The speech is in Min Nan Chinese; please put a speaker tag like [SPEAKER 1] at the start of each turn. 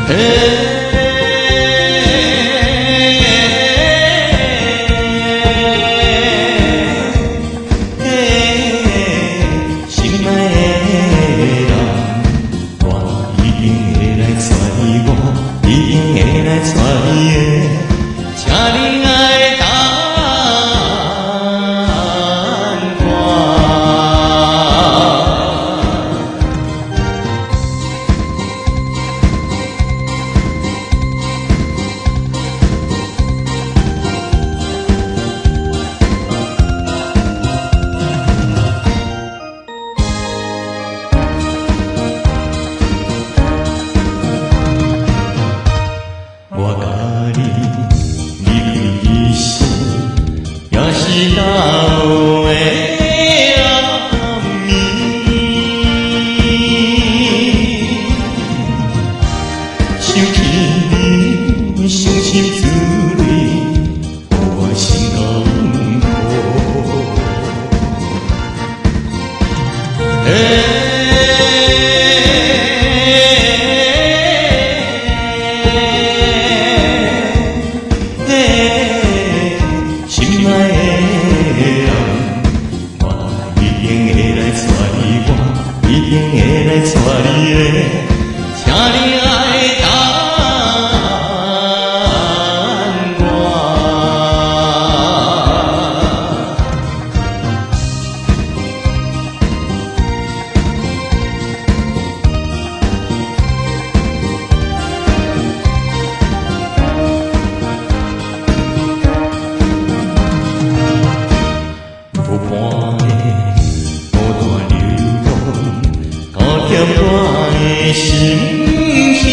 [SPEAKER 1] 嘿，心愛的人，我一定會來娶我，一定會來娶你的，請你愛等我。我佮你離開彼時，也是老的暗暝。想起你傷心滋味，予我心艱苦。嘿，心愛的人，我一定會來娶你，我一定會來娶你的，請你愛等我。無伴的孤單流浪，孤點我的心胸。